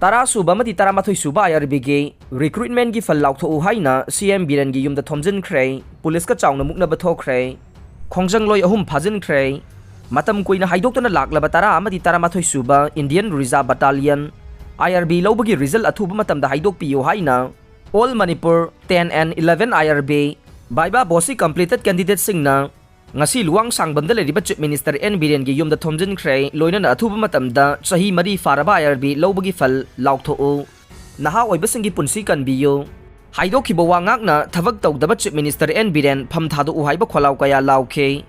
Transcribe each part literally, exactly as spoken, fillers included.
ꯇꯔꯥ ꯁꯨꯕ ꯑꯃꯗꯤ ꯇꯔꯥꯃꯥꯊꯣꯏ ꯁꯨꯕ IRBꯒꯤ recruitmentꯀꯤ ꯐꯜ ꯂꯥꯎꯊꯣꯛꯎ ꯍꯥꯏꯅ CM ꯕꯤꯔꯦꯟꯒꯤ ꯌꯨꯝꯗ ꯊꯣꯝꯖꯤꯟꯈ꯭ꯔꯦ꯫ ꯄꯨꯂꯤꯁꯀ ꯆꯥꯎꯅ ꯃꯨꯛꯅꯕ ꯊꯣꯛꯈ꯭ꯔꯦ꯫ ꯈꯣꯡꯖꯪꯂꯣꯏ ꯑꯍꯨꯝ ꯐꯥꯖꯤꯟꯈ꯭ꯔꯦ꯫ ꯃꯇꯝ ꯀꯨꯏꯅ ꯍꯥꯏꯗꯣꯛꯇꯅ ꯂꯥꯛꯂꯕ ꯇꯔꯥ ꯑꯃꯗꯤ ꯇꯔꯥꯃꯥꯊꯣꯏ ꯁꯨꯕ Indian Reserve Battalion, IRB, ꯂꯧꯕꯒꯤ result ꯑꯊꯨꯕ ꯃꯇꯝꯗ ꯍꯥꯏꯗꯣꯛꯄꯤꯌꯨ ꯍꯥꯏꯅ All Manipur ten and eleven IRB Viva Voce completed candidatesꯁꯤꯡꯅ ꯉꯁꯤ ꯂꯨꯋꯥꯡ ꯁꯥꯡꯕꯝꯗ ꯂꯩꯔꯤꯕ Chief Minister ꯑꯦꯟ ꯕꯤꯔꯦꯟꯒꯤ ꯌꯨꯝꯗ ꯊꯣꯝꯖꯤꯟꯈ꯭ꯔꯦ꯫ ꯂꯣꯏꯅꯅ ꯑꯊꯨꯕ ꯃꯇꯝꯗ ꯆꯍꯤ ꯃꯔꯤ ꯐꯥꯔꯕ IRB ꯂꯧꯕꯒꯤ ꯐꯜ ꯂꯥꯎꯊꯣꯛꯎ꯫ ꯅꯍꯥ ꯑꯣꯏꯕꯁꯤꯡꯒꯤ ꯄꯨꯟꯁꯤ ꯀꯟꯕꯤꯌꯨ꯫ ꯍꯥꯏꯗꯣꯛꯈꯤꯕ ꯋꯥ ꯉꯥꯛꯅ ꯊꯕꯛ ꯇꯧꯗꯕ Chief Minister ꯑꯦꯟ ꯕꯤꯔꯦꯟ ꯐꯝ ꯊꯥꯗꯣꯛꯎ ꯍꯥꯏꯕ ꯈꯣꯜꯂꯥꯎ ꯀꯌꯥ ꯂꯥꯎꯈꯤ꯫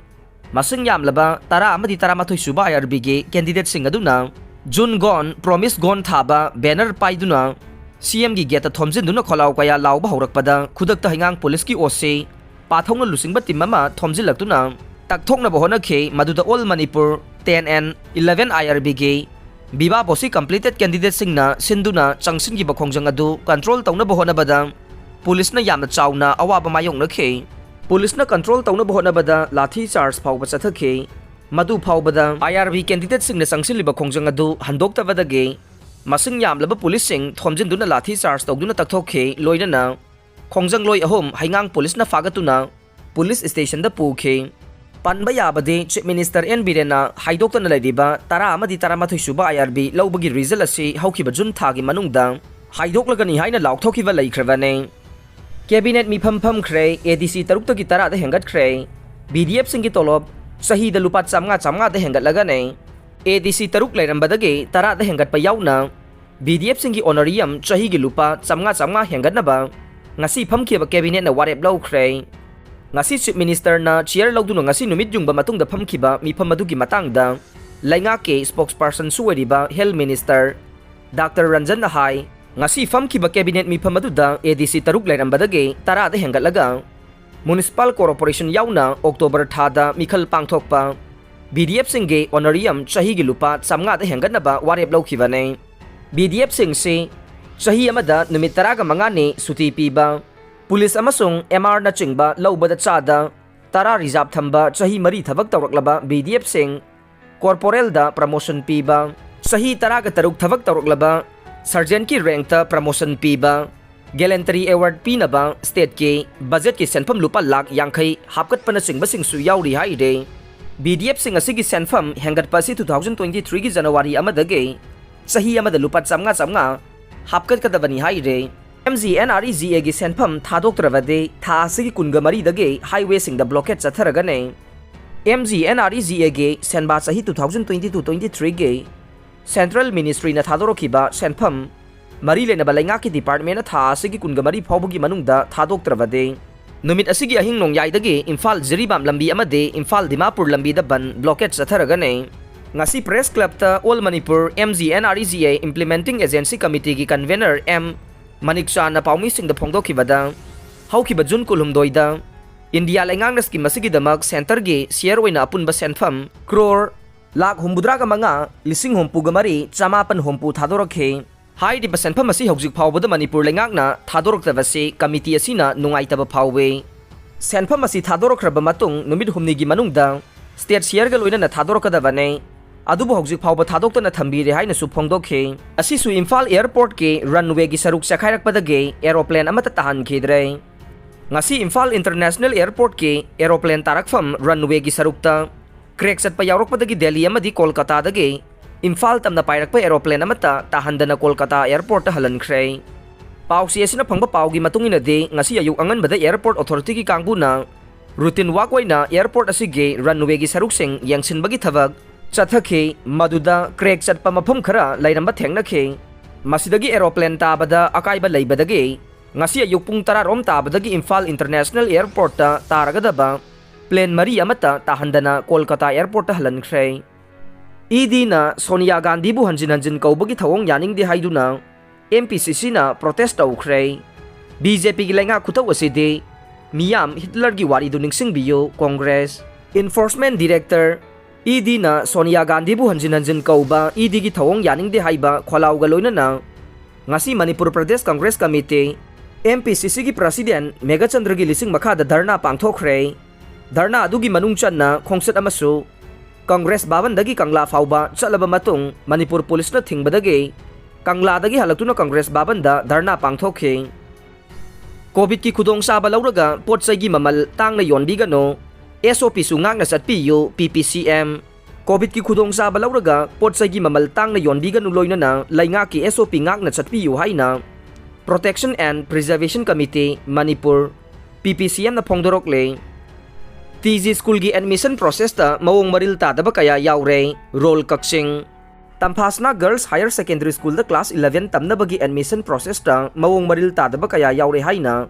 ꯃꯁꯤꯡ ꯌꯥꯝꯂꯕ ꯇꯔꯥ ꯑꯃꯗꯤ ꯇꯔꯥꯃꯥꯊꯣꯏ ꯁꯨꯕ IRBꯒꯤ candidateꯁꯤꯡ ꯑꯗꯨꯅ June Gone, Promise Gone ꯊꯥꯕ banner ꯄꯥꯏꯗꯨꯅ CMꯒꯤ gateꯇ ꯊꯣꯝꯖꯤꯟꯗꯨꯅ ꯈꯣꯜꯂꯥꯎ ꯀꯌꯥ ꯂꯥꯎꯕ ꯍꯧꯔꯛꯄꯗ ꯈꯨꯗꯛꯇ ꯍꯩꯉꯥꯡ ꯄꯨꯂꯤꯁꯀꯤ OC ꯄꯥꯊꯧꯅ ꯂꯨꯆꯤꯡꯕ team ꯑꯃ ꯊꯣꯝꯖꯤꯜꯂꯛꯇꯨꯅ ꯇꯛꯊꯣꯛꯅꯕ ꯍꯣꯠꯅꯈꯤ꯫ ꯃꯗꯨꯗ All Manipur ten and eleven IRBꯒꯤ Viva Voce completed candidatesꯁꯤꯡꯅ ꯁꯤꯟꯗꯨꯅ ꯆꯪꯁꯤꯟꯈꯤꯕ ꯈꯣꯡꯖꯪ ꯑꯗꯨ control ꯇꯧꯅꯕ ꯍꯣꯠꯅꯕꯗ ꯄꯨꯂꯤꯁꯅ ꯌꯥꯝꯅ ꯆꯥꯎꯅ ꯑꯋꯥꯕ ꯃꯥꯌꯣꯛꯅꯈꯤ꯫ ꯄꯨꯂꯤꯁꯅ control ꯇꯧꯅꯕ ꯍꯣꯠꯅꯕꯗ ꯂꯥꯊꯤ charge ꯐꯥꯎꯕ ꯆꯠꯊꯈꯤ꯫ ꯃꯗꯨ ꯐꯥꯎꯕꯗ IRB candidateꯁꯤꯡꯅ ꯆꯪꯁꯤꯜꯂꯤꯕ ꯈꯣꯡꯖꯪ ꯑꯗꯨ ꯍꯟꯗꯣꯛꯇꯕꯗꯒꯤ ꯃꯁꯤꯡ ꯌꯥꯝꯂꯕ ꯄꯨꯂꯤꯁꯁꯤꯡ ꯊꯣꯝꯖꯤꯟꯗꯨꯅ ꯂꯥꯊꯤ charge ꯇꯧꯗꯨꯅ ꯇꯛꯊꯣꯛꯈꯤ꯫ ꯂꯣꯏꯅꯅ ꯈꯣꯡꯖꯪꯂꯣꯏ ꯑꯍꯨꯝ ꯍꯩꯉꯥꯡ ꯄꯨꯂꯤꯁꯅ ꯐꯥꯒꯠꯇꯨꯅ ꯄꯨꯂꯤꯁ stationꯗ ꯄꯨꯈꯤ꯫ ꯄꯟꯕ ꯌꯥꯕꯗꯤ Chief Minister ꯑꯦꯟ ꯕꯤꯔꯦꯟꯅ ꯍꯥꯏꯗꯣꯛꯇꯅ ꯂꯩꯔꯤꯕ ꯇꯔꯥ ꯑꯃꯗꯤ ꯇꯔꯥꯃꯥꯊꯣꯏ ꯁꯨꯕ IRB ꯂꯧꯕꯒꯤ result ꯑꯁꯤ ꯍꯧꯈꯤꯕ June ꯊꯥꯒꯤ ꯃꯅꯨꯡꯗ ꯍꯥꯏꯗꯣꯛꯂꯒꯅꯤ ꯍꯥꯏꯅ ꯂꯥꯎꯊꯣꯛꯈꯤꯕ ꯂꯩꯈ꯭ꯔꯕꯅꯤ꯫ Cabinet ꯃꯤꯐꯝ ꯐꯝꯈ꯭ꯔꯦ꯫ ADC ꯇꯔꯨꯛꯇꯒꯤ ꯇꯔꯥꯗ ꯍꯦꯟꯒꯠꯈ꯭ꯔꯦ꯫ VDFꯁꯤꯡꯒꯤ ꯇꯣꯂꯣꯞ ꯆꯍꯤꯗ ꯂꯨꯄꯥ ꯆꯥꯝꯃꯉꯥ ꯆꯥꯝꯃꯉꯥꯗ ꯍꯦꯟꯒꯠꯂꯒꯅꯤ꯫ ADC ꯇꯔꯨꯛ ꯂꯩꯔꯝꯕꯗꯒꯤ ꯇꯔꯥꯗ ꯍꯦꯟꯒꯠꯄ ꯌꯥꯎꯅ VDFꯁꯤꯡꯒꯤ honorarium ꯆꯍꯤꯒꯤ ꯂꯨꯄꯥ ꯆꯥꯝꯃꯉꯥ ꯆꯥꯝꯃꯉꯥ ꯍꯦꯟꯒꯠꯅꯕ ꯉꯁꯤ ꯐꯝꯈꯤꯕ cabinetꯅ ꯋꯥꯔꯦꯞ ꯂꯧꯈ꯭ꯔꯦ꯫ ꯉꯁꯤ Chief Ministerꯅ chair ꯂꯧꯗꯨꯅ ꯉꯁꯤ ꯅꯨꯃꯤꯠ ꯌꯨꯡꯕ ꯃꯇꯨꯡꯗ ꯐꯝꯈꯤꯕ ꯃꯤꯐꯝ ꯑꯗꯨꯒꯤ ꯃꯇꯥꯡꯗ ꯂꯩꯉꯥꯛꯀꯤ spokespersonꯁꯨ ꯑꯣꯏꯔꯤꯕ Health Minister Doctor ꯔꯟꯖꯟꯅ ꯍꯥꯏ, ꯉꯁꯤ ꯐꯝꯈꯤꯕ cabinet ꯃꯤꯐꯝ ꯑꯗꯨꯗ ADC ꯇꯔꯨꯛ ꯂꯩꯔꯝꯕꯗꯒꯤ ꯇꯔꯥꯗ ꯍꯦꯟꯒꯠꯂꯒ municipal corporation ꯌꯥꯎꯅ October ꯊꯥꯗ ꯃꯤꯈꯜ ꯄꯥꯡꯊꯣꯛꯄ VDFꯁꯤꯡꯒꯤ honorarium ꯆꯍꯤꯒꯤ ꯂꯨꯄꯥ ꯆꯥꯝꯃꯉꯥꯗ ꯍꯦꯟꯒꯠꯅꯕ ꯋꯥꯔꯦꯞ ꯂꯧꯈꯤꯕꯅꯤ꯫ VDFꯁꯤꯡꯁꯤ ꯆꯍꯤ ꯑꯃꯗ ꯅꯨꯃꯤꯠ ꯇꯔꯥꯒ ꯃꯉꯥꯅꯤ ꯁꯨꯇꯤ ꯄꯤꯕ, ꯄꯨꯂꯤꯁ ꯑꯃꯁꯨꯡ MRꯅꯆꯤꯡꯕ ꯂꯧꯕꯗ ꯆꯥꯗ ꯇꯔꯥ reserve ꯊꯝꯕ, ꯆꯍꯤ ꯃꯔꯤ ꯊꯕꯛ ꯇꯧꯔꯛꯂꯕ VDFꯁꯤꯡ corporalꯗ promotion ꯄꯤꯕ, ꯆꯍꯤ ꯇꯔꯥꯒ ꯇꯔꯨꯛ ꯊꯕꯛ ꯇꯧꯔꯛꯂꯕ Sergeantꯀꯤ rankꯇ promotion ꯄꯤꯕ, Gallantry Award ꯄꯤꯅꯕ stateꯀꯤ budgetꯀꯤ ꯁꯦꯟꯐꯝ ꯂꯨꯄꯥ ꯂꯥꯈ ꯌꯥꯡꯈꯩ ꯍꯥꯞꯀꯠꯄꯅꯆꯤꯡꯕꯁꯤꯡꯁꯨ ꯌꯥꯎꯔꯤ ꯍꯥꯏꯔꯦ꯫ BDFꯁꯤꯡ ꯑꯁꯤꯒꯤ ꯁꯦꯟꯐꯝ ꯍꯦꯟꯒꯠꯄ ꯑꯁꯤ two thousand twenty threeꯒꯤ January ꯑꯃꯗꯒꯤ ꯆꯍꯤ ꯑꯃꯗ ꯂꯨꯄꯥ ꯆꯥꯝꯃꯉꯥ ꯆꯥꯝꯃꯉꯥ ꯍꯥꯞꯀꯠꯀꯗꯕꯅꯤ ꯍꯥꯏꯔꯦ꯫ MGNREGAꯒꯤ ꯁꯦꯟꯐꯝ ꯊꯥꯗꯣꯛꯇ꯭ꯔꯕꯗꯤ ꯊꯥ ꯑꯁꯤꯒꯤ ꯀꯨꯟꯒ ꯃꯔꯤꯗꯒꯤ highwayꯁꯤꯡꯗ blockade ꯆꯠꯊꯔꯒꯅꯤ꯫ MGNREGAꯒꯤ ꯁꯦꯟꯕꯥ ꯆꯍꯤ two thousand twenty two twenty threeꯒꯤ central ministryꯅ ꯊꯥꯗꯣꯔꯛꯈꯤꯕ ꯁꯦꯟꯐꯝ ꯃꯔꯤ ꯂꯩꯅꯕ ꯂꯩꯉꯥꯛꯀꯤ departmentꯅ ꯊꯥ ꯑꯁꯤꯒꯤ ꯀꯨꯟꯒ ꯃꯔꯤ ꯐꯥꯎꯕꯒꯤ ꯃꯅꯨꯡꯗ ꯊꯥꯗꯣꯛꯇ꯭ꯔꯕꯗꯤ ꯅꯨꯃꯤꯠ ꯑꯁꯤꯒꯤ ꯑꯍꯤꯡ ꯅꯣꯡꯌꯥꯏꯗꯒꯤ ꯏꯝꯐꯥꯜ ꯖꯤꯔꯤꯕꯥꯝ ꯂꯝꯕꯤ ꯑꯃꯗꯤ ꯏꯝꯐꯥꯜ ꯗꯤꯃꯥꯄꯨꯔ ꯂꯝꯕꯤꯗ ꯕꯟ blockade ꯆꯠꯊꯔꯒꯅꯤ꯫ ꯉꯁꯤ press clubꯇ All Manipur MGNREGA Implementing Agency Committeeꯒꯤ convener M ꯃꯅꯤꯛꯆꯥꯟꯅ ꯄꯥꯎꯃꯤꯁꯤꯡꯗ ꯐꯣꯡꯗꯣꯛꯈꯤꯕꯗ, ꯍꯧꯈꯤꯕ June ꯀꯨꯟꯍꯨꯝꯗꯣꯏꯗ ꯏꯟꯗꯤꯌꯥ ꯂꯩꯉꯥꯛꯅ scheme ꯑꯁꯤꯒꯤꯗꯃꯛ centreꯒꯤ share ꯑꯣꯏꯅ ꯑꯄꯨꯟꯕ ꯁꯦꯟꯐꯝ crore ꯂꯥꯈ ꯍꯨꯝꯐꯨꯇꯔꯥꯒ ꯃꯉꯥ, ꯂꯤꯁꯤꯡ ꯍꯨꯝꯐꯨꯒ ꯃꯔꯤ, ꯆꯃꯥꯄꯟ ꯍꯨꯝꯐꯨ ꯊꯥꯗꯣꯔꯛꯈꯤ꯫ ꯍꯥꯏꯔꯤꯕ ꯁꯦꯟꯐꯝ ꯑꯁꯤ ꯍꯧꯖꯤꯛ ꯐꯥꯎꯕꯗ ꯃꯅꯤꯄꯨꯔ ꯂꯩꯉꯥꯛꯅ ꯊꯥꯗꯣꯔꯛꯇꯕꯁꯤ committee ꯑꯁꯤꯅ ꯅꯨꯡꯉꯥꯏꯇꯕ ꯐꯥꯎꯏ꯫ ꯁꯦꯟꯐꯝ ꯑꯁꯤ ꯊꯥꯗꯣꯔꯛꯈ꯭ꯔꯕ ꯃꯇꯨꯡ ꯅꯨꯃꯤꯠ ꯍꯨꯝꯅꯤꯒꯤ ꯃꯅꯨꯡꯗ state shareꯒ ꯂꯣꯏꯅꯅ ꯊꯥꯗꯣꯔꯛꯀꯗꯕꯅꯤ꯫ ꯑꯗꯨꯕꯨ ꯍꯧꯖꯤꯛ ꯐꯥꯎꯕ ꯊꯥꯗꯣꯛꯇꯅ ꯊꯝꯕꯤꯔꯦ ꯍꯥꯏꯅꯁꯨ ꯐꯣꯡꯗꯣꯛꯈꯤ꯫ ꯑꯁꯤꯁꯨ ꯏꯝꯐꯥꯜ airportꯀꯤ runwayꯒꯤ ꯁꯔꯨꯛ ꯆꯦꯈꯥꯏꯔꯛꯄꯗꯒꯤ aeroplane ꯑꯃꯠꯇ ꯇꯥꯍꯟꯈꯤꯗ꯭ꯔꯦ꯫ ꯉꯁꯤ ꯏꯝꯐꯥꯜ International Airportꯀꯤ aeroplane ꯇꯥꯔꯛꯐꯝ runwayꯒꯤ ꯁꯔꯨꯛꯇ crack ꯆꯠꯄ ꯌꯥꯎꯔꯛꯄꯗꯒꯤ ꯗꯦꯜꯂꯤ ꯑꯃꯗꯤ ꯀꯣꯜꯀꯇꯥꯗꯒꯤ ꯏꯝꯐꯥꯜ ꯇꯝꯅ ꯄꯥꯏꯔꯛꯄ aeroplane ꯑꯃꯠꯇ ꯇꯥꯍꯟꯗꯅ ꯀꯣꯜꯀꯇꯥ airportꯇ ꯍꯜꯍꯟꯈ꯭ꯔꯦ꯫ ꯄꯥꯎꯆꯦ ꯑꯁꯤꯅ ꯐꯪꯕ ꯄꯥꯎꯒꯤ ꯃꯇꯨꯡ ꯏꯟꯅꯗꯤ, ꯉꯁꯤ ꯑꯌꯨꯛ ꯑꯉꯟꯕꯗ airport authorityꯒꯤ ꯀꯥꯡꯕꯨꯅ routine work ꯑꯣꯏꯅ airport ꯑꯁꯤꯒꯤ runwayꯒꯤ ꯁꯔꯨꯛꯁꯤꯡ ꯌꯦꯡꯁꯤꯟꯕꯒꯤ ꯊꯕꯛ ꯆꯠꯊꯈꯤ꯫ ꯃꯗꯨꯗ crack ꯆꯠꯄ ꯃꯐꯝ ꯈꯔ ꯂꯩꯔꯝꯕ ꯊꯦꯡꯅꯈꯤ꯫ ꯃꯁꯤꯗꯒꯤ aeroplane ꯇꯥꯕꯗ ꯑꯀꯥꯏꯕ ꯂꯩꯕꯗꯒꯤ ꯉꯁꯤ ꯑꯌꯨꯛ ꯄꯨꯡ ꯇꯔꯥ ꯔꯣꯝ ꯇꯥꯕꯗꯒꯤ ꯏꯝꯐꯥꯜ International Airportꯇ ꯇꯥꯔꯒꯗꯕ plane ꯃꯔꯤ ꯑꯃꯠꯇ ꯇꯥꯍꯟꯗꯅ ꯀꯣꯜꯀꯇꯥ airportꯇ ꯍꯜꯍꯟꯈ꯭ꯔꯦ꯫ EDꯅ ꯁꯣꯅꯤꯌꯥ ꯒꯥꯟꯙꯤꯕꯨ ꯍꯟꯖꯤꯟ ꯍꯟꯖꯤꯟ ꯀꯧꯕꯒꯤ ꯊꯧꯑꯣꯡ ꯌꯥꯅꯤꯡꯗꯦ ꯍꯥꯏꯗꯨꯅ MPCCꯅ protest ꯇꯧꯈ꯭ꯔꯦ꯫ BJPꯒꯤ ꯂꯩꯉꯥꯛ ꯈꯨꯇꯧ ꯑꯁꯤꯗꯤ ꯃꯤꯌꯥꯝ ꯍꯤꯠꯂꯔꯒꯤ ꯋꯥꯔꯤꯗꯨ ꯅꯤꯡꯁꯤꯡꯕꯤꯌꯨ, Congress꯫ Enforcement Director EDꯅ ꯁꯣꯅꯤꯌꯥ ꯒꯥꯟꯙꯤꯕꯨ ꯍꯟꯖꯤꯟ ꯍꯟꯖꯤꯟ ꯀꯧꯕ EDꯒꯤ ꯊꯧꯑꯣꯡ ꯌꯥꯅꯤꯡꯗꯦ ꯍꯥꯏꯕ ꯈꯣꯜꯂꯥꯎꯒ ꯂꯣꯏꯅꯅ ꯉꯁꯤ ꯃꯅꯤꯄꯨꯔ ꯄ꯭ꯔꯗꯦꯁ ꯀꯪꯒ꯭ꯔꯦꯁ ꯀꯃꯤꯇꯤ, MPCCꯒꯤ president ꯃꯦꯘꯆꯟꯗ꯭ꯔꯒꯤ ꯂꯤꯁꯤꯡ ꯃꯈꯥꯗ ꯙꯔꯅꯥ ꯄꯥꯡꯊꯣꯛꯈ꯭ꯔꯦ꯫ ꯙꯔꯅꯥ ꯑꯗꯨꯒꯤ ꯃꯅꯨꯡ ꯆꯟꯅ ꯈꯣꯡꯆꯠ ꯑꯃꯁꯨ ꯀꯪꯒ꯭ꯔꯦꯁ ꯚꯕꯟꯗꯒꯤ ꯀꯪꯂꯥ ꯐꯥꯎꯕ ꯆꯠꯂꯕ ꯃꯇꯨꯡ ꯃꯅꯤꯄꯨꯔ ꯄꯨꯂꯤꯁꯅ ꯊꯤꯡꯕꯗꯒꯤ ꯀꯪꯂꯥꯗꯒꯤ ꯍꯜꯂꯛꯇꯨꯅ ꯀꯪꯒ꯭ꯔꯦꯁ ꯚꯕꯟꯗ ꯙꯔꯅꯥ ꯄꯥꯡꯊꯣꯛꯈꯤ꯫ ꯀꯣꯚꯤꯗꯀꯤ ꯈꯨꯗꯣꯡꯆꯥꯕ ꯂꯧꯔꯒ ꯄꯣꯠ ꯆꯩꯒꯤ ꯃꯃꯜ ꯇꯥꯡꯅ ꯌꯣꯟꯕꯤꯒꯅꯨ, ꯑꯦꯁ ꯑꯣ ꯄꯤꯁꯨ ꯉꯥꯛꯅ ꯆꯠꯄꯤꯌꯨ, ꯄꯤ ꯄꯤ ꯁꯤ ꯑꯦꯝ꯫ ꯀꯣꯚꯤꯗꯀꯤ ꯈꯨꯗꯣꯡꯆꯥꯕ ꯂꯧꯔꯒ ꯄꯣꯠ ꯆꯩꯒꯤ ꯃꯃꯜ ꯇꯥꯡꯅ ꯌꯣꯟꯕꯤꯒꯅꯨ, ꯂꯣꯏꯅꯅ ꯂꯩꯉꯥꯛꯀꯤ ꯑꯦꯁ ꯑꯣ ꯄꯤ ꯉꯥꯛꯅ ꯆꯠꯄꯤꯌꯨ ꯍꯥꯏꯅ Protection and Preservation Committee Manipur, ꯄꯤ ꯄꯤ ꯁꯤ ꯑꯦꯝꯅ ꯐꯣꯡꯗꯣꯔꯛꯂꯦ꯫ ꯇꯤ ꯖꯤ ꯁ꯭ꯀꯨꯜꯒꯤ ꯑꯦꯗꯃꯤꯁꯟ ꯄ꯭ꯔꯣꯁꯦꯁꯇ ꯃꯑꯣꯡ ꯃꯔꯤꯜ ꯇꯥꯗꯕ ꯀꯌꯥ ꯌꯥꯎꯔꯦ, ꯔꯣꯜ ꯀꯛꯆꯤꯡ꯫ ꯇꯝꯐꯥꯁꯅꯥ ꯒꯔꯜꯁ ꯍꯥꯌꯔ ꯁꯦꯀꯦꯟꯗꯔꯤ ꯁ꯭ꯀꯨꯜꯗ ꯀ꯭ꯂꯥꯁ ꯏꯂꯦꯚꯦꯟ ꯇꯝꯅꯕꯒꯤ ꯑꯦꯗꯃꯤꯁꯟ ꯄ꯭ꯔꯣꯁꯦꯁꯇ ꯃꯑꯣꯡ ꯃꯔꯤꯜ ꯇꯥꯗꯕ ꯀꯌꯥ ꯌꯥꯎꯔꯦ ꯍꯥꯏꯅ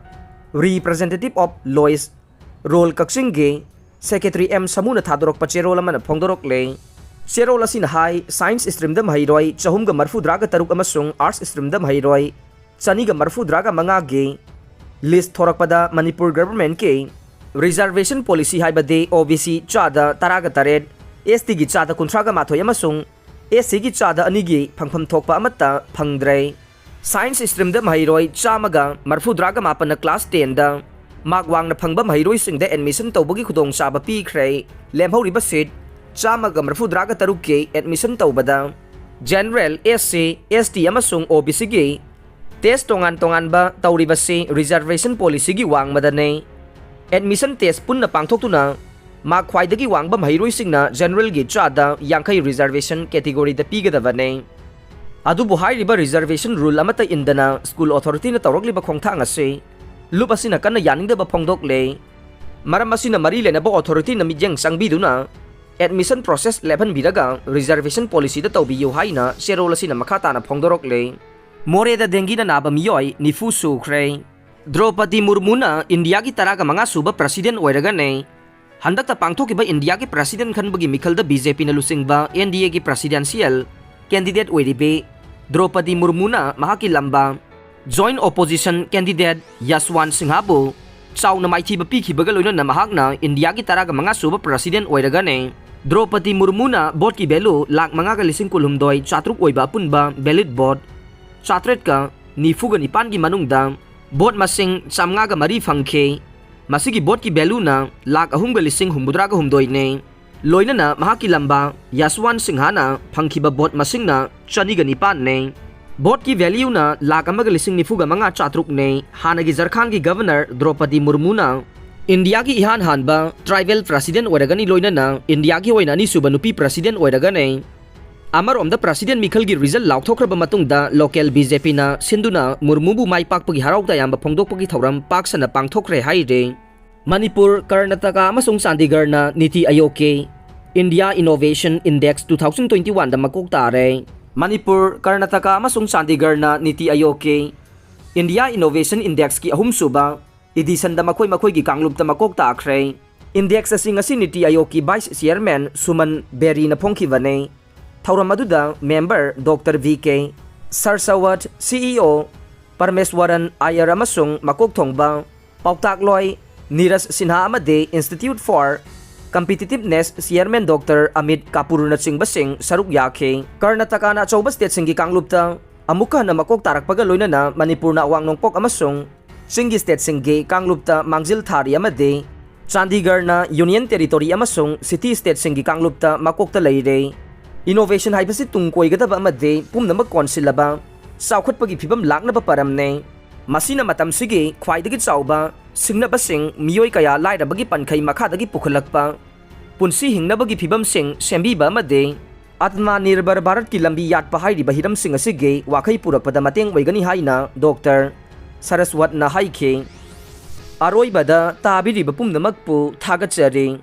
Representative of Lois ꯔꯣꯜ ꯀꯛꯆꯤꯡꯒꯤ ꯁꯦꯀ꯭ꯔꯦꯇꯔꯤ ꯑꯦꯝ ꯁꯃꯨꯅ ꯊꯥꯗꯣꯔꯛꯄ ꯆꯦꯔꯣꯜ ꯑꯃꯅ ꯐꯣꯡꯗꯣꯔꯛꯂꯦ꯫ ꯆꯦꯔꯣꯜ ꯑꯁꯤꯅ ꯍꯥꯏ, ꯁꯥꯏꯟꯁ ꯁ꯭ꯇ꯭ꯔꯤꯝꯗ ꯃꯍꯩꯔꯣꯏ ꯆꯍꯨꯝꯒ ꯃꯔꯤꯐꯨꯇꯔꯥꯒ ꯇꯔꯨꯛ ꯑꯃꯁꯨꯡ ꯑꯥꯔꯠꯁ ꯁ꯭ꯇ꯭ꯔꯤꯝꯗ ꯃꯍꯩꯔꯣꯏ ꯆꯅꯤꯒ ꯃꯔꯤꯐꯨꯇꯔꯥꯒ ꯃꯉꯥꯒꯤ ꯂꯤꯁ꯭ꯠ ꯊꯣꯔꯛꯄꯗ ꯃꯅꯤꯄꯨꯔ ꯒꯚꯔꯟꯃꯦꯟꯠꯀꯤ ꯔꯤꯖꯔꯕꯦꯁꯟ ꯄꯣꯂꯤꯁꯤ ꯍꯥꯏꯕꯗꯤ ꯑꯣ ꯕꯤ ꯁꯤ ꯆꯥꯗ ꯇꯔꯥꯒ ꯇꯔꯦꯠ, ꯑꯦꯁ ꯇꯤꯒꯤ ꯆꯥꯗ ꯀꯨꯟꯊ꯭ꯔꯥꯒ ꯃꯥꯊꯣꯏ ꯑꯃꯁꯨꯡ ꯑꯦꯁ ꯁꯤꯒꯤ ꯆꯥꯗ ꯑꯅꯤꯒꯤ ꯐꯪꯐꯝ ꯊꯣꯛꯄ ꯑꯃꯠꯇ ꯐꯪꯗ꯭ꯔꯦ꯫ ꯁꯥꯏꯟꯁ ꯁ꯭ꯇ꯭ꯔꯤꯝꯗ ꯃꯍꯩꯔꯣꯏ ꯆꯥꯝꯃꯒ ꯃꯔꯤꯐꯨꯇꯔꯥꯒ ꯃꯥꯄꯟꯅ ꯀ꯭ꯂꯥꯁ ꯇꯦꯟꯗ ꯃꯥꯔꯛ ꯋꯥꯡꯅ ꯐꯪꯕ ꯃꯍꯩꯔꯣꯏꯁꯤꯡꯗ ꯑꯦꯗꯃꯤꯁꯟ ꯇꯧꯕꯒꯤ ꯈꯨꯗꯣꯡꯆꯥꯕ ꯄꯤꯈ꯭ꯔꯦ꯫ ꯂꯦꯝꯍꯧꯔꯤꯕ ꯁꯤꯠ ꯆꯥꯝꯃꯒ ꯃꯔꯤꯐꯨꯇꯔꯥꯒ ꯇꯔꯨꯛꯀꯤ ꯑꯦꯗꯃꯤꯁꯟ ꯇꯧꯕꯗ ꯖꯦꯅꯔꯦꯜ, ꯑꯦꯁ ꯁꯤ, ꯑꯦꯁ ꯇꯤ ꯑꯃꯁꯨꯡ ꯑꯣ ꯕꯤ ꯁꯤꯒꯤ ꯇꯦꯁ ꯇꯣꯉꯥꯟ ꯇꯣꯉꯥꯟꯕ ꯇꯧꯔꯤꯕꯁꯤ ꯔꯤꯖꯔꯕꯦꯁꯟ ꯄꯣꯂꯤꯁꯤꯒꯤ ꯋꯥꯡꯃꯗꯅꯤ꯫ ꯑꯦꯗꯃꯤꯁꯟ ꯇꯦꯁ ꯄꯨꯟꯅ ꯄꯥꯡꯊꯣꯛꯇꯨꯅ ꯃꯥꯔꯛ ꯈ꯭ꯋꯥꯏꯗꯒꯤ ꯋꯥꯡꯕ ꯃꯍꯩꯔꯣꯏꯁꯤꯡꯅ ꯖꯦꯅꯔꯦꯜꯒꯤ ꯆꯥꯗ ꯌꯥꯡꯈꯩ ꯔꯤꯖꯔꯕꯦꯁꯟ ꯀꯦꯇꯦꯒꯣꯔꯤꯗ ꯄꯤꯒꯗꯕꯅꯤ꯫ ꯑꯗꯨꯕꯨ ꯍꯥꯏꯔꯤꯕ ꯔꯤꯖꯔꯕꯦꯁꯟ ꯔꯨꯜ ꯑꯃꯠꯇ ꯏꯟꯗꯅ ꯁ꯭ꯀꯨꯜ ꯑꯣꯊꯣꯔꯤꯇꯤꯅ ꯇꯧꯔꯛꯂꯤꯕ ꯈꯣꯡꯊꯥꯡ ꯑꯁꯤ ꯂꯨꯞ ꯑꯁꯤꯅ ꯀꯟꯅ ꯌꯥꯅꯤꯡꯗꯕ ꯐꯣꯡꯗꯣꯛꯂꯦ꯫ ꯃꯔꯝ ꯑꯁꯤꯅ ꯃꯔꯤ ꯂꯩꯅꯕ ꯑꯣꯊꯣꯔꯤꯇꯤꯅ ꯃꯤꯠꯌꯦꯡ ꯆꯪꯕꯤꯗꯨꯅ ꯑꯦꯗꯃꯤꯁꯟ ꯄ꯭ꯔꯣꯁꯦꯁ ꯂꯦꯞꯍꯟꯕꯤꯔꯒ ꯔꯤꯖꯔꯕꯦꯁꯟ ꯄꯣꯂꯤꯁꯤꯗ ꯇꯧꯕꯤꯌꯨ ꯍꯥꯏꯅ ꯆꯦꯔꯣꯜ ꯑꯁꯤꯅ ꯃꯈꯥ ꯇꯥꯅ ꯐꯣꯡꯗꯣꯔꯛꯂꯦ꯫ ꯃꯣꯔꯦꯗ ꯗꯦꯡꯒꯤꯅ ꯅꯥꯕ ꯃꯤꯑꯣꯏ ꯅꯤꯐꯨ ꯁꯨꯈ꯭ꯔꯦ꯫ ꯗ꯭ꯔꯧꯄꯗꯤ ꯃꯨꯔꯃꯨꯅ ꯏꯟꯗꯤꯌꯥꯒꯤ ꯇꯔꯥꯒ ꯃꯉꯥ ꯁꯨꯕ ꯄ꯭ꯔꯁꯤꯗꯦꯟꯠ ꯑꯣꯏꯔꯒꯅꯤ꯫ ꯍꯟꯗꯛꯇ ꯄꯥꯡꯊꯣꯛꯈꯤꯕ ꯏꯟꯗꯤꯌꯥꯒꯤ ꯄ꯭ꯔꯁꯤꯗꯦꯟꯠ ꯈꯟꯕꯒꯤ ꯃꯤꯈꯜꯗ ꯕꯤ ꯖꯦ ꯄꯤꯅ ꯂꯨꯆꯤꯡꯕ ꯑꯦꯟ ꯗꯤ ꯑꯦꯒꯤ ꯄ꯭ꯔꯁꯤꯗꯦꯟꯁꯤꯌꯦꯜ ꯀꯦꯟꯗꯤꯗꯦꯠ ꯑꯣꯏꯔꯤꯕꯤ ꯗ꯭ꯔꯧꯄꯗꯤ ꯃꯨꯔꯃꯨꯅ ꯃꯍꯥꯛꯀꯤ ꯂꯝꯕꯥ ꯖꯣꯏꯟꯠ ꯑꯣꯄꯣꯖꯤꯁꯟ ꯀꯦꯟꯗꯤꯗꯦꯠ ꯌꯁꯋꯥꯟ ꯁꯤꯡꯍꯕꯨ ꯆꯥꯎꯅ ꯃꯥꯏꯊꯤꯕ ꯄꯤꯈꯤꯕꯒ ꯂꯣꯏꯅꯅ ꯃꯍꯥꯛꯅ ꯏꯟꯗꯤꯌꯥꯒꯤ ꯇꯔꯥꯒ ꯃꯉꯥ ꯁꯨꯕ ꯄ꯭ꯔꯁꯤꯗꯦꯟꯠ ꯑꯣꯏꯔꯒꯅꯤ꯫ ꯗ꯭ꯔꯧꯄꯗꯤ ꯃꯨꯔꯃꯨꯅ ꯚꯣꯠꯀꯤ ꯚꯦꯂꯨ ꯂꯥꯈ ꯃꯉꯥꯒ ꯂꯤꯁꯤꯡ ꯀꯨꯟꯍꯨꯝꯗꯣꯏ ꯆꯥꯇ꯭ꯔꯨꯛ ꯑꯣꯏꯕ ꯑꯄꯨꯟꯕ ꯚꯦꯂꯤꯗ ꯚꯣꯠ ꯆꯥꯇ꯭ꯔꯦꯠꯀ ꯅꯤꯐꯨꯒ ꯅꯤꯄꯥꯟꯒꯤ ꯃꯅꯨꯡꯗ ꯚꯣꯠ ꯃꯁꯤꯡ ꯆꯥꯝꯃꯉꯥꯒ ꯃꯔꯤ ꯐꯪꯈꯤ꯫ ꯃꯁꯤꯒꯤ ꯚꯣꯠꯀꯤ ꯚꯦꯂꯨꯅ ꯂꯥꯈ ꯑꯍꯨꯝꯒ ꯂꯤꯁꯤꯡ ꯍꯨꯝꯐꯨꯇꯔꯥꯒ ꯍꯨꯝꯗꯣꯏꯅꯤ꯫ ꯂꯣꯏꯅꯅ ꯃꯍꯥꯛꯀꯤ ꯂꯝꯕꯥ ꯌꯁꯋꯥꯟ ꯁꯤꯡꯍꯅ ꯐꯪꯈꯤꯕ ꯚꯣꯠ ꯃꯁꯤꯡꯅ ꯆꯅꯤꯒ ꯅꯤꯄꯥꯟꯅꯤ꯫ Vote ꯀꯤ value ꯅ ꯂꯥꯈ ꯑꯃꯒ ꯂꯤꯁꯤꯡ ꯅꯤꯐꯨꯒ ꯃꯉꯥ ꯆꯥꯇ꯭ꯔꯨꯛꯅꯦ꯫ ꯍꯥꯟꯅꯒꯤ ꯖꯔꯈꯥꯟꯒꯤ Governor ꯗ꯭ꯔꯧꯄꯗꯤ ꯃꯨꯔꯃꯨꯅ ꯏꯟꯗꯤꯌꯥꯒꯤ ꯏꯍꯥꯟ ꯍꯥꯟꯕ tribal president ꯑꯣꯏꯔꯒꯅꯤ, ꯂꯣꯏꯅꯅ ꯏꯟꯗꯤꯌꯥꯒꯤ ꯑꯣꯏꯅ ꯑꯅꯤꯁꯨꯕ ꯅꯨꯄꯤ president ꯑꯣꯏꯔꯒꯅꯤ꯫ ꯑꯃꯔꯣꯝꯗ president ꯃꯤꯈꯜꯒꯤ result ꯂꯥꯎꯊꯣꯛꯈ꯭ꯔꯕ ꯃꯇꯨꯡꯗ local B J P ꯅ ꯁꯤꯟꯗꯨꯅ ꯃꯨꯔꯃꯨꯕꯨ ꯃꯥꯏ ꯄꯥꯛꯄꯒꯤ ꯍꯔꯥꯎ ꯇꯌꯥꯝꯕ ꯐꯣꯡꯗꯣꯛꯄꯒꯤ ꯊꯧꯔꯝ ꯄꯥꯛ ꯁꯟꯅ ꯄꯥꯡꯊꯣꯛꯈ꯭ꯔꯦ ꯍꯥꯏꯔꯦ꯫ ꯃꯅꯤꯄꯨꯔ, ꯀꯔꯅꯥꯇꯀꯥ ꯑꯃꯁꯨꯡ ꯆꯥꯟꯗꯤꯒꯔꯅ ꯅꯤꯇꯤ ꯑꯥꯌꯣꯒꯀꯤ India Innovation Index two thousand twenty-one ꯗ ꯃꯀꯣꯛ ꯇꯥꯔꯦ꯫ ꯃꯅꯤꯄꯨꯔ, ꯀꯔꯅꯥꯇꯀꯥ ꯑꯃꯁꯨꯡ ꯆꯥꯟꯗꯤꯒꯔꯅ ꯅꯤꯇꯤ ꯑꯥꯌꯣꯒꯀꯤ India Innovation Index ꯀꯤ ꯑꯍꯨꯝꯁꯨꯕ edition ꯗ ꯃꯈꯣꯏ ꯃꯈꯣꯏꯒꯤ ꯀꯥꯡꯂꯨꯞꯇ ꯃꯀꯣꯛ ꯇꯥꯈ꯭ꯔꯦ꯫ Index ꯑꯁꯤ ꯉꯁꯤ ꯅꯤꯇꯤ ꯑꯥꯌꯣꯒꯀꯤ Vice Chairman ꯁꯨꯃꯟ ꯕꯦꯔꯤꯅ ꯐꯣꯡꯈꯤꯕꯅꯤ꯫ ꯊꯧꯔꯝ ꯑꯗꯨꯗ member Doctor V K ꯁꯔꯁꯋꯠ, C E O ꯄꯔꯃꯦꯁꯋꯔꯟ ꯑꯥꯌꯔ ꯑꯃꯁꯨꯡ ꯃꯀꯣꯛ ꯊꯣꯡꯕ ꯄꯥꯎꯇꯥꯛꯂꯣꯏ ꯅꯤꯔꯖ ꯁꯤꯟꯍꯥ ꯑꯃꯗꯤ Institute for Competitiveness Chairman Doctor Amit ꯀꯥꯄꯨꯔꯅꯆꯤꯡꯕꯁꯤꯡ ꯁꯔꯨꯛ ꯌꯥꯈꯤ꯫ ꯀꯔꯅꯥꯇꯀꯥꯅ ꯑꯆꯧꯕ stateꯁꯤꯡꯒꯤ ꯀꯥꯡꯂꯨꯞꯇ ꯑꯃꯨꯛꯀ ꯍꯟꯅ ꯃꯀꯣꯛ ꯇꯥꯔꯛꯄꯒ ꯂꯣꯏꯅꯅ ꯃꯅꯤꯄꯨꯔꯅ ꯑꯋꯥꯡ ꯅꯣꯡꯄꯣꯛ ꯑꯃꯁꯨꯡ ꯆꯤꯡꯒꯤ stateꯁꯤꯡꯒꯤ ꯀꯥꯡꯂꯨꯞꯇ ꯃꯥꯡꯖꯤꯜ ꯊꯥꯔꯤ ꯑꯃꯗꯤ ꯆꯥꯟꯗꯤꯒꯔꯅ Union Territory ꯑꯃꯁꯨꯡ city stateꯁꯤꯡꯒꯤ ꯀꯥꯡꯂꯨꯞꯇ ꯃꯀꯣꯛꯇ ꯂꯩꯔꯦ꯫ Innovation ꯍꯥꯏꯕꯁꯤ ꯇꯨꯡ ꯀꯣꯏꯒꯗꯕ ꯑꯃꯗꯤ ꯄꯨꯝꯅꯃꯛ ꯀꯣꯟꯁꯤꯜꯂꯕ ꯆꯥꯎꯈꯠꯄꯒꯤ ꯐꯤꯕꯝ ꯂꯥꯛꯅꯕ ꯄꯔꯝꯅꯤ꯫ ꯃꯁꯤꯅ ꯃꯇꯝꯁꯤꯒꯤ ꯈ꯭ꯋꯥꯏꯗꯒꯤ ꯆꯥꯎꯕ ꯁꯤꯡꯅꯕꯁꯤꯡ, ꯃꯤꯑꯣꯏ ꯀꯌꯥ ꯂꯥꯏꯔꯕꯒꯤ ꯄꯟꯈꯩ ꯃꯈꯥꯗꯒꯤ ꯄꯨꯈꯠꯂꯛꯄ, ꯄꯨꯟꯁꯤ ꯍꯤꯡꯅꯕꯒꯤ ꯐꯤꯕꯝꯁꯤꯡ ꯁꯦꯝꯕꯤꯕ ꯑꯃꯗꯤ Atmanirbhar Bharatꯀꯤ ꯂꯝꯕꯤ ꯌꯥꯠꯄ ꯍꯥꯏꯔꯤꯕ ꯍꯤꯔꯝꯁꯤꯡ ꯑꯁꯤꯒꯤ ꯋꯥꯈꯩ ꯄꯨꯔꯛꯄꯗ ꯃꯇꯦꯡ ꯑꯣꯏꯒꯅꯤ ꯍꯥꯏꯅ Doctor ꯁꯔꯁꯋꯠꯅ ꯍꯥꯏꯈꯤ꯫ ꯑꯔꯣꯏꯕꯗ ꯇꯥꯕꯤꯔꯤꯕ ꯄꯨꯝꯅꯃꯛꯄꯨ ꯊꯥꯒꯠꯆꯔꯤ꯫